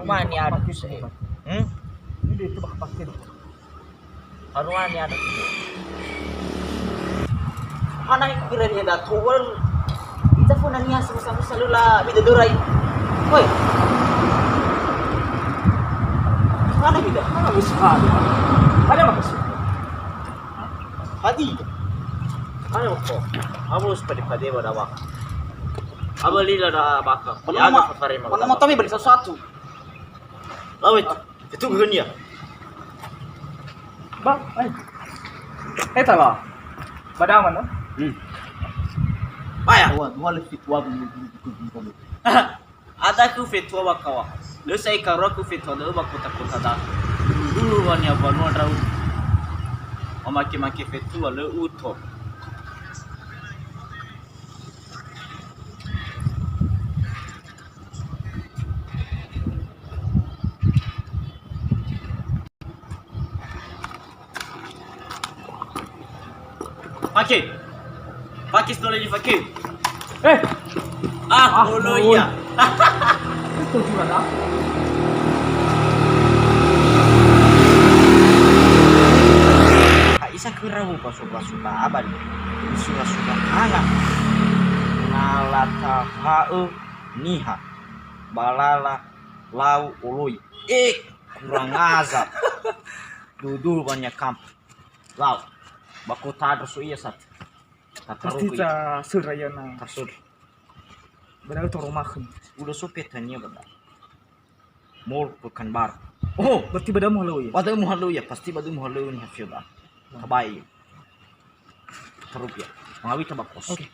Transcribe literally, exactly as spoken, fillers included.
Mani ada. Hmm? Ini dia coba pakai. Haruani ada. Hana kira dia dah tuan. Kita pun nania sama-sama selalu lah beda dorai. Hoi. Mana beda? Mana bisa ada? Ada apa sih? Hadi. Ada apa? Kamu seperti pada pada apa? Apa lila dah bakal? Mana mau? Mana mau tapi beli sesuatu? Lawit. Itu genia. Ba, eh. Eh, tala. Badaman, no? Hmm. Baya. Wah, wah, lesi kuat. Ada ku fetua wakawa. Lö sai karua ku fetua da'ö ba kota-kota da'ö. Dulu wania banua ndrau. Mamake-make fetua lö uto. Fakir. Fakir, stole di fakir. Eh. Ah, ah, oloya. Itu juga dah. Ha isa kira wo pasu-pasu ba abadi. Sura-sura hana. Na lataha'ö niha. Balala lau oloi. Eh, kurang ajar. Dudu banyak kamp. Lau. Bako tadro so iya sat. Pasti ta sura ya na. Tasur. Benar toro makan. Udah so petanya benar. Mall Pekanbaru. Oh, berarti bada muhalö ya? Bada muhalö ya, pasti bada muhalö ni hafio da. Tabai. Terus ya. Mengawi tabakos. Oke.